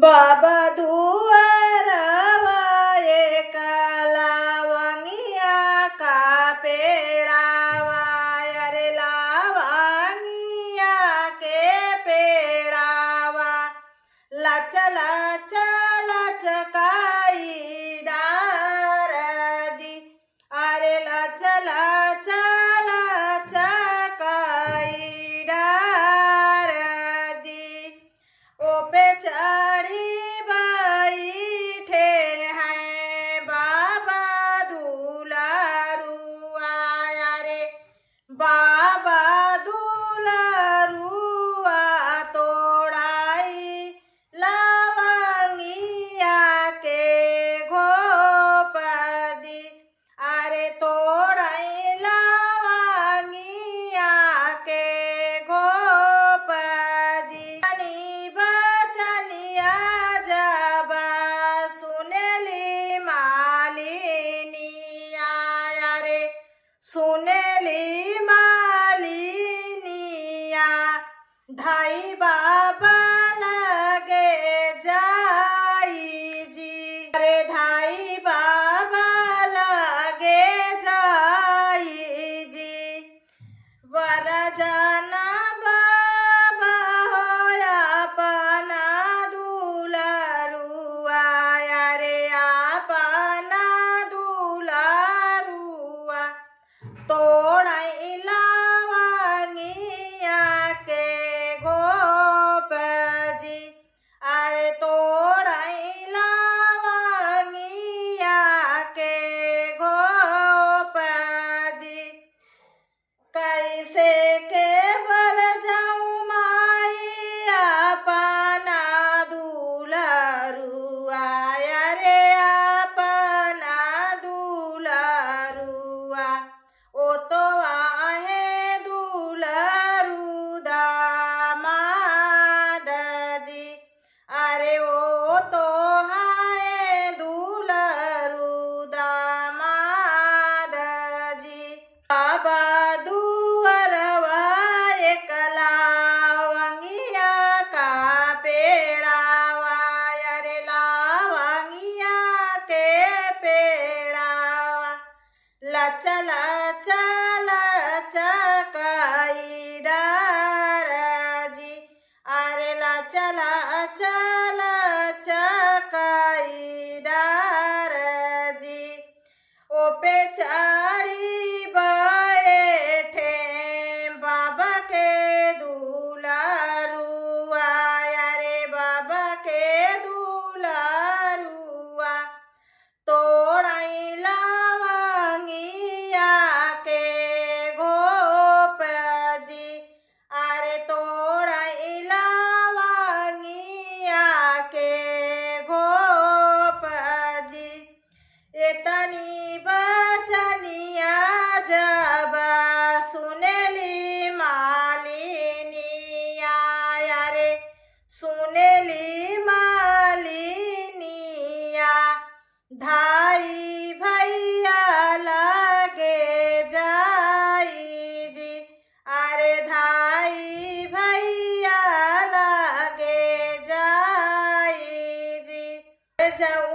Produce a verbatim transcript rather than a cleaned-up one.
बाबा दुआरवा एक लवंगिया का पेड़ावा, अरे लवंगिया के पेड़ावा, लच लच लचकाई डार जी, अरे लच लच लचकाई डार जी। ओपे चढ़ी बैठे हैं बाबा दुलारुआ, अरे बाबा दुलारुआ, तोड़ाई लवंगिया के घोप जी, अरे तोड़ाई लवंगिया के घोप जी। तनी बचनिया जब सुनली मालिनिया, अरे सुनली मालिनिया, धाई बाबा लगे जाई जी, अरे धाई बाबा लगे जाई जी। वरजाना बाबा हो अपना दुलारुआ, अरे अपना दुलारुआ, तोड़ाई लवंगिया के घोप जी, अरे तोड़ाई लवंगिया के घोप जी। कैसे के बर जाऊं माई अपना दुलारुआ, अरे अपना दुलारुआ, ओ तो आहे दुलारू दामाद जी, अरे ओ तो आहे दुलारू दामाद जी। बाबा दुअरवा एक लवंगिया का पेड़ावा, अरे लवंगिया के पेड़ावा, लच लच लचकाई डार जी, अरे लच लच लचकाई डार जी। ओपे चढ़ी बैठे बाबा के दुलारुआ, अरे बाबा के दुलारुआ, तोड़ाई लवंगिया के घोप जी, अरे तोड़ाई लवंगिया के घोप जी। एतनी बचनिया जब सुनली मालिनिया, अरे सुनली मालिनिया, धाई भैया लगे जाई जी, अरे धाई भैया लगे जाई जी। जाऊं